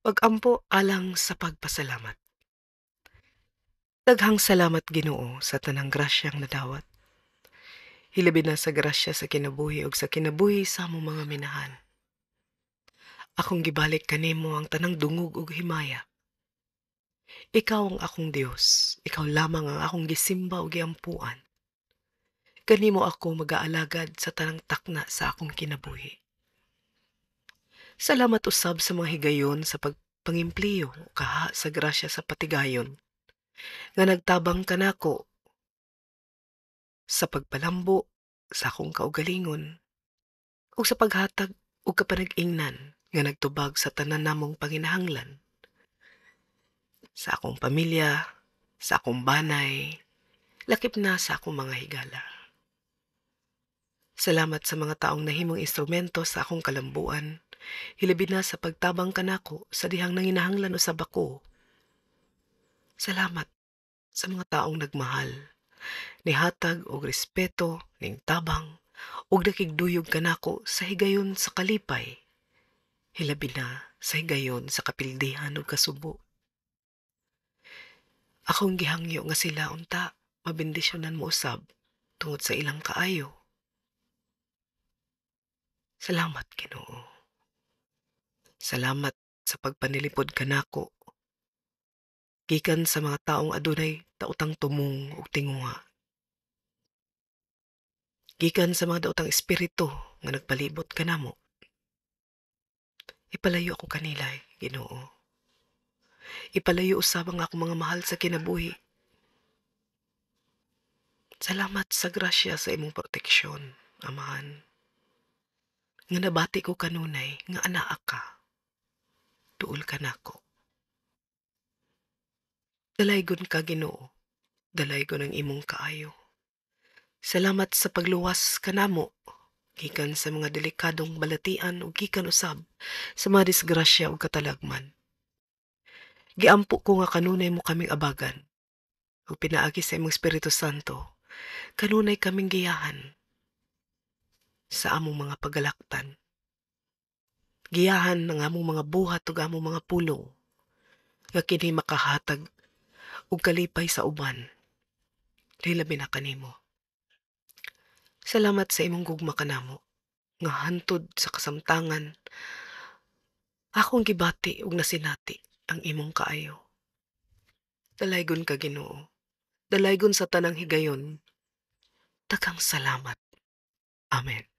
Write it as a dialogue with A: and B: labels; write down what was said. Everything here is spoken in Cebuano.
A: Pag-ampo alang sa pagpasalamat. Daghang salamat, Ginoo, sa tanang grasyang nadawat. Hilabi na sa grasya sa kinabuhi ug sa kinabuhi sa among mga minahal. Akong gibalik kanimo ang tanang dungog ug himaya. Ikaw ang akong Dios, ikaw lamang ang akong gisimba ug giampuan. Kanimo ako magaalagad sa tanang takna sa akong kinabuhi. Salamat usab sa mga higayon sa pagpangimpliyo kaha sa grasya sa patigayon nga nagtabang kanako sa pagpalambo sa akong kaugalingon ug sa paghatag og kapanag-ingnan nga nagtubag sa tanan namong panginahanglan sa akong pamilya, sa akong banay, lakip na sa akong mga higala. Salamat sa mga taong nahimong instrumento sa akong kalambuan, hilabi na sa pagtabang kanako sa dihang nanginahanglan usab ako. Salamat sa mga taong nagmahal, nihatag og respeto, ning tabang, ug nakigduyog kanako sa higayon sa kalipay, hilabi na sa higayon sa kapildihan ug kasubo. Akong gihangyo nga sila unta mabendisyonan mo usab tungod sa ilang kaayo. Salamat, Ginoo. Salamat sa pagpanilipod kanako gikan sa mga taong adunay daotang tumong ug tinguha. Gikan sa mga daotang espiritu nga nagpalibot kanamo. Ipalayo ako kanila, Ginoo. Ipalayo usab ang akong mga mahal sa kinabuhi. Salamat sa grasya sa imong proteksyon, Amahan. Nga nabati ko kanunay nga anaa ka. Duol ka nako. Dalaygon ka, Ginoo. Dalaygon ang imong kaayo. Salamat sa pagluwas kanamo gikan sa mga delikadong balatian ug gikan usab sa mga disgrasya ug katalagman. Giampo ko nga kanunay mo kaming abagan ug pinaagi sa imong Espiritu Santo, kanunay kaming giyahan sa among mga pagalaktan. Giyahan ang among mga buhat ug among mga pulong nga kini makahatag og kalipay sa uban. Hilabi na kanimo. Salamat sa imong gugma kanamo nga hantod sa kasamtangan akong gibati ug nasinati ang imong kaayo. Dalaygon ka, Ginoo. Dalaygon sa tanang higayon. Daghang salamat. Amen.